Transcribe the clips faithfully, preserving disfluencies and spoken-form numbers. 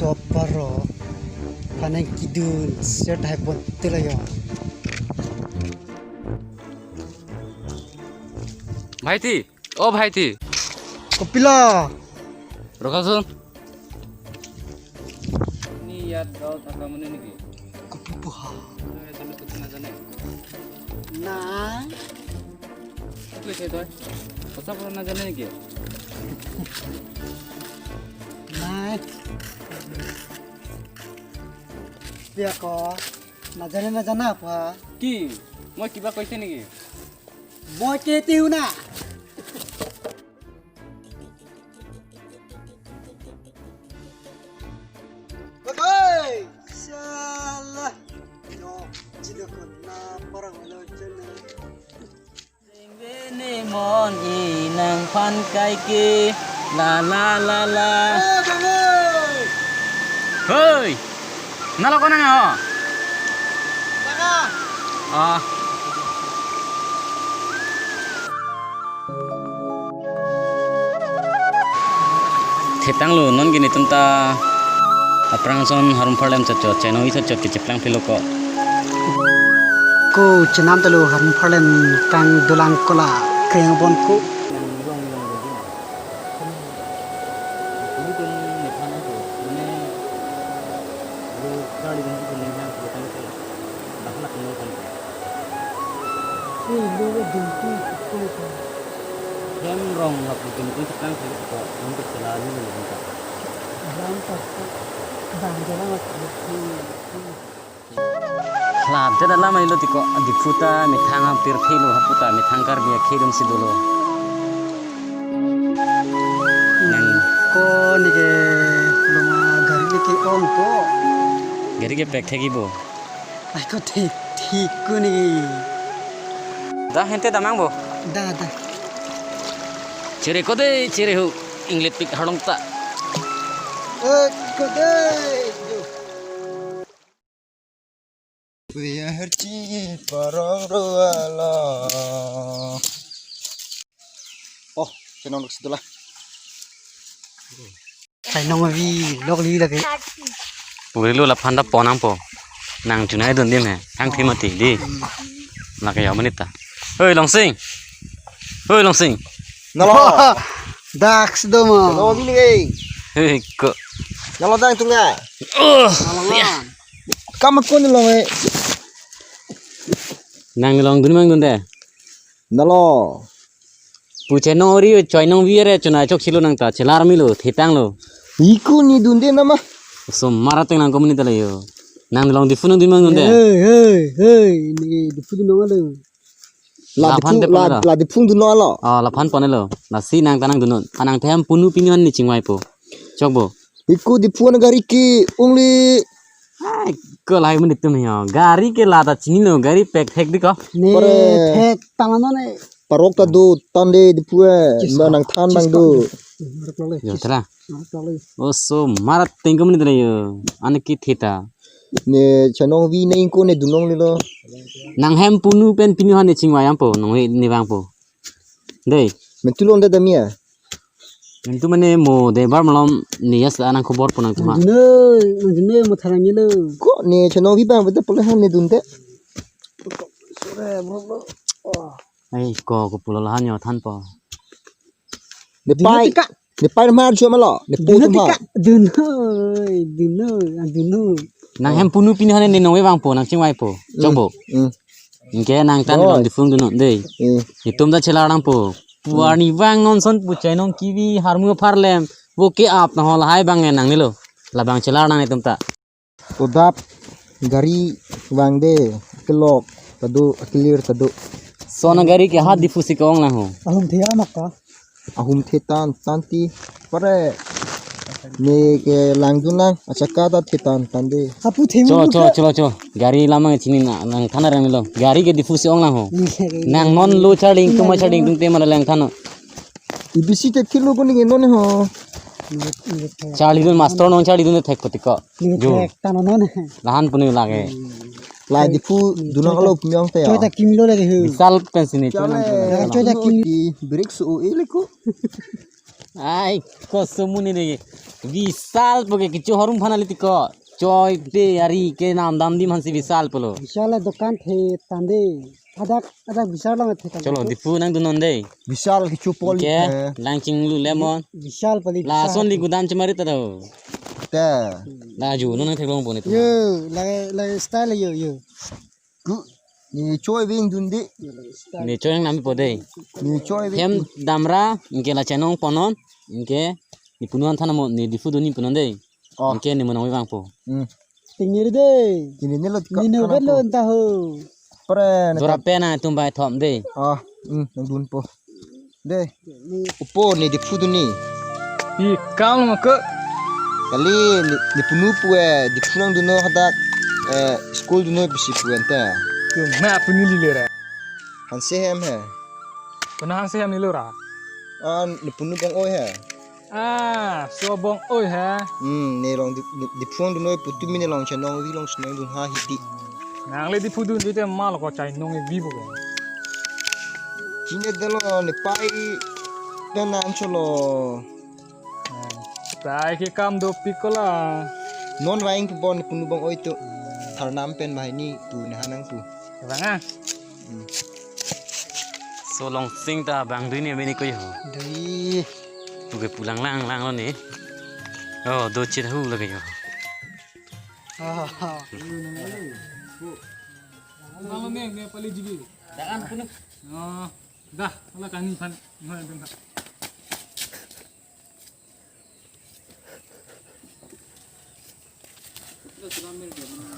Toparo, panang kidun, set hai pon tela yo. Bhaiti, o bhaiti. Kopilo? Rokhasun. Ni yat gaon thaka mane niki? Kopi puha? Aduh, ya, kami kutu na jane. Na. Koi se toh? Kosa pura na jane niki? Na. Pia ko. Na jane na jana pa. Ki? Moi kiba koise niki? Moi ke tiu na. Bagai, salah. Yo, jina ko na parang lo jana. Bene mon inang phan kai ke. La, la, la, la. Eh, bagai. Hoi. Nalo konang ho? Baka. Ah. Thetanglo non ke netum ta aphrang ason harum pharlem chotchot, chainong-vi chotchot kecheplang philo ko. Ko chenam talo harum pharlem kangdolang kola krengbon ko. Eh, lo, lo, dungku, dungku. Hem rong lap dungku, dungku, sekarang sih, kok, untuk selalu, dungku. Lam tak, bang jalan lagi. Lam, jada lam ailo tiko, Diphu ta methang hampir philo, hapu ta methang Karbi akhedun si dolo. Nang. Ko neke loma gari neke ong ko. Gari ke pek thek-ibo. Ai ko thek thek ko neke. Da hente damang bo. Da da. Chere ko de chere hu inglet pik harlong ta. Eh ko de. Kuya herchi parong ruala. Oh, chenong dok situlah. Chainong-vi lokli lagi. Purilo laphan ta pon nangpo. Nang chunai dun dim he. Thang thi mati di. Lake ya manita. Hoi Longsing. Hoi Longsing. Nalo. Dak sido mo. Nalo bili eh. Hei ko. Nalo dang tunga. Oh. Nalo man. Kam akun long eh. Nang long dun mang dun de. Nalo. Pu chainong-ri chainong-vi re chuna chok silo nang ta chelar milo thetanglo. Iku ni dun de nama. So marat teng nang komuni tala yo. Nang long Diphu nang dun mang dun de. Hei hei hei ni Diphu dun nang alo. La laphan Diphu, te la, pon lo. La Diphu dun nang alo. Ah, laphan pon lo. Lasi nang ta nang dunnon. Anang them punu pini han ne chingvaipo. Chokbo. Iku Diphu an gari ke only. Ai, ko lahai menit tum yo. Gari ke la ta chinilo, gari pek thek di ko. Ne pare thek tang non ne. Parok ta do tande Diphu eh. Chis ma ko. Nang than chis bang ko do. Marok lo le. Yo, chis. Tara. Marok lo le. Oh, so marat teng komuni tala yo. Ane ki theta. Ne chainong-vi ne ingko ne dun longlelo. Nang hem punu pen pini han ne chingvai ampo, nang ve ne vangpo. Dei. Mentu lon de damia. Mentu mane mo de bar malom ne yas la nang khobor po nang tuma. Dun noi, dun noi mo tharang yelo. Ko ne chainong-vi bang bete pole han ne dun de. Sore bro bro. Oh. Ai ko ko pulo lahan yo thanpo. Ne pai. Dun noi tika. Ne pai mar jo malo. Ne po dun noi tuma. Tika. Dun noi, dun noi, ah, dun noi. Nang hem punu pini han ne nang ve vangpo, nang chingvaipo. Mm. Chokbo. Mm. Ingke nang ta ne long Diphu dunnon dei. Mm. Itum ta chelar nangpo. Pu arni vang non son pu chainong kivi harmu pharlem. Vo ke-ap nang ho lahai bang nang nilo. Labang chelar nang itum ta. Todap gari vang de kelok ta do kelir ta do. Sona gari ke hat Diphu si ke-ong lang ho. Ahum the amak ka. Ahum the tan tan ti pare ne ke lang dun lang achaka ta the tan tan de. Apu the cho cho cho cho gari lamang chini na nang thana rang lo gari ke Diphu si ong lang ho. Nang non lo charling tuma charling tung te mala lang thana. Ibisi te thilo ko ni non ho. Charlie dun master non Charlie dun thek pati ko. Ni jo. Thek tano non. Lahan puni lage. La Diphu dun nang alo punyong te ya. Choi ta kimlo lage hu. Misal pensi ni choi nang. Chale. Choi ta kim. Di break su o ele ko. Ai, ko sumuni ni. Vishal pu ke kecho harum phan ali tiko. Choi pe ari ke nam dam dim hansi Vishal pulo. Vishal la dukan the tande. Ajak, ajak Vishal la the tande. Cholo, Diphu nangdun non dei. Vishal kecho poli. Ke, the. Lang chinglu lemon. Vishal poli. La Vishal. Son li gudam chemari ta do. Te. La ju, non nangtheklong pon itu. Yo, la, la style yo, yo. Ku, ne choi veng dun dei. Ne choi nang nam po dei. Ne choi veng. Hem damra, anke la chenong pon non, anke ne punu an thanam mo, ne Diphu dun ne punu dei. Oh. Anke ne mo nang vangpo. Hmm. Tingni dei. Tingni lo tika. Nino kan lo entah ho. Pre, ne dora pen atum bai thom dei. Ah, hmm, nangdunpo. Dei. Upo ne Diphu dun ne. I kam lo ke. Kali ne, ne punu pu e, Diphu nangdunnon hadak, eh, school dunnon pusi pu ente. Ke ma punu lile ra. Hanse hem he. Kona hanse hem lilo ra. Ah, ne punu bong oi he. Ah, so bong oi he. Hmm, ne rong Di, Di, Diphu nangdunnon pu tumi ne long chenong vi long chenong dun ha hidi. Nang le Diphu dun dite mal ko chai nong e vi bo ke. Chine delo ne pai pen nang cholo. Pai ke kam dopik ko la. Non vaing pu bon punu bong oi tu. Tharnam pen bahini tu ne hanang tu. Bang ah. Hmm. So Longsing ta bang dui ne bini ko yo. Dui. Tu ke pulang lang lang lo ne. Oh, do chit hu lagi yo. Ah, ah. Nalo ne, ne pali jigi. Jangan punu. Oh, dah, ala kani phan. Nah, dah.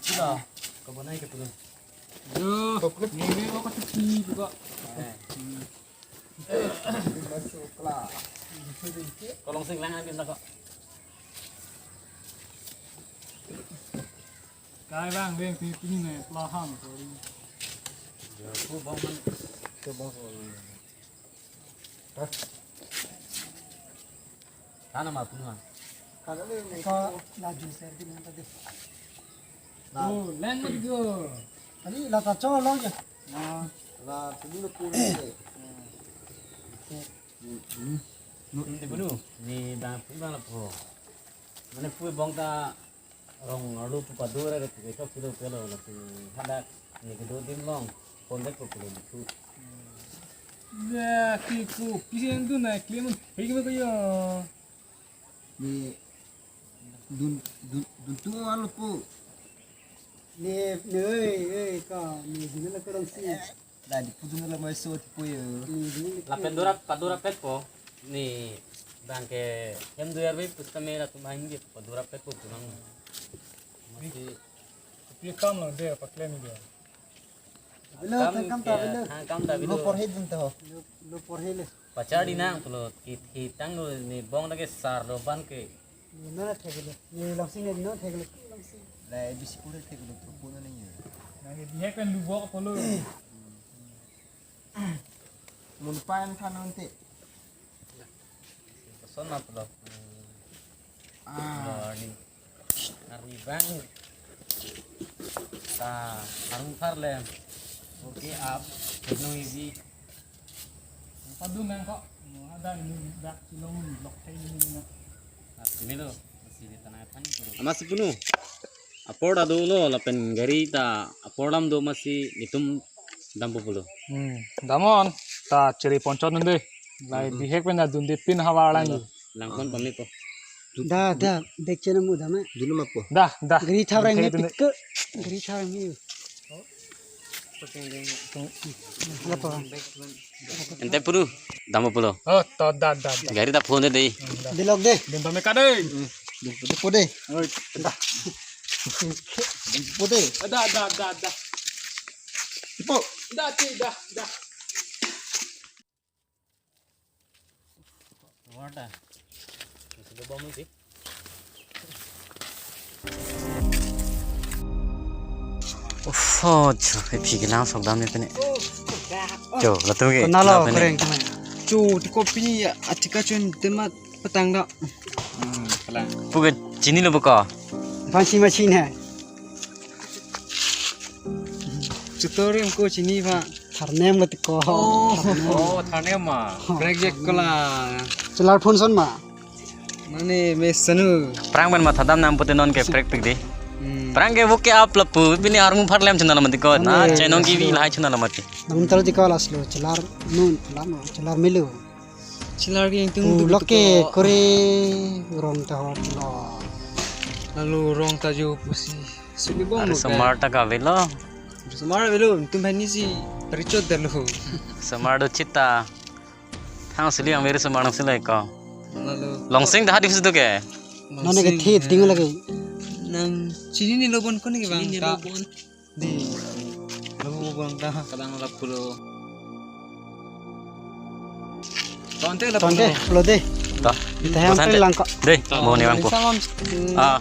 Sila, kabonai ke punu. Yo, ini, ini, oh, kata si juga. Eh. Ko Longsing lang amin ko. Kai bang, bang, pini, pini ne, pelaham ko. Ya, ko bang man, ko bang ko. Hah? Tana ma punu ma. Ko laju ser di mana tadi. Oh, lang mati go. Tadi la ta cho lo ya. Nah. La punu lo punu. Hmm. Ni punu, ni bang punu bang lapu. Mane punu bong ta rong arlo pu padura re pu ke chok kilo kilo lapu hadak ni kedo dim long. Kondet ko kilo lapu. Ya, ki ku, kisi yang tu na, kili mun, hei, kima ko yo. Ni dun, dun, dun tu alo pu. Ni, ni, oi, oi, ka, ni, ni la kurang si. La Diphu dun la mai so tipo yo. Ni, ni, ni. Lapen dora, padora pet po. Ni bang ke hem dua arbe pusta mera tu main dia padora pet po kunang. Masi. Pi kam lang dia, paklem dia. Hello, kam thang kam ta ke, hello. Thang kam ta, lo hello. Porhe dun ta ho. Lo, lo porhe le. Pachar di nang pulo, ki, ki tang lo ni bong lagi sar lo ban ke. Ni mana thek lo. Ni Longsing ni no thek lo. Longsing. La A B C pura thek lo, tu pura ni ye. Nang ni bihek kan lu bok polo. Mun pan kan nanti. Koson ma pulo. Ah. Morning. Arni bang. Ta, arung thar le. Okay, ap. Teknologi. Padu nang kok. Ada ini dak silong blok hai ini na. Ap, ini lo. Masih di tanah apa nih, bro? Ama si punu. Apor ta dolo lapen gari ta apor lam do masi netum dampo pulo. Hmm, damnon ta chiri ponchot nunde. Lai, hmm, bihek pen ta dunde pin havar lang. Langpon pamit po. Da, da, bek chena mu dam eh. Dulu ma po. Da, da. Gari thar rang dunde. Pik ke. Gari thar rang. Lapo. Ente punu, dampo pulo. Oh, to da, da, da. Gari ta phone dei. Hmm, da. Bilok dei. Dun pame ka dei. Hmm, dun po dei. Oi, da. Dun po dei. Da, da, da, da. Tipo. Da, ti, da, da. Water. Sudah bom sih. Uffo, cho, ephi kelang sok dam ne pene. Cho, latum ke. Konalo, pene. Koreng kena. Cho, ti kopi ni ya, atika chun temat petang dak. Hmm, kelang. Pu ke chini lo buka. Pansi machin hai. Chutori ko chini ba. Tharnem lo tiko. Oh, tharnem. Oh, tharnem ma. Oh, crack jack tharnem. Kola. Solar phone son ma. Mane me sanu. Pherang pen mathadam nang pute non ke prek pik di. Hmm. Pherang ke voke up lapu pini armu pharlem channel mati ko. Na Mane chenong ki vi lahai channel mati. Nang tal di ko laslo chelar nun chelar nun chelar melu. Chelar ke ingtung Pu tu loke ko. Kore rong ta hor lo. Lalu rong ta jo pusi. Suli bong Ari lo ke. Somar ta kavelo. Somar velo, tum bhani si richot dalo. Somar do chita. Thang suli ang veri somar nang silai ko. Lalu. Longsing dah di situ ke. Nane ke Longsing, thit eh. Ding lagi. Nang chini ni lobon ko ni ke bang. Chini ni ka. Lobon. Di. Lobon bang dah. Kadang lap kulo. Tonte lap Tonte, kulo. Lo de. Dah. Kita yang Tonte. Pelangkok. Deh, mau ni bang ko. Salam. Ah.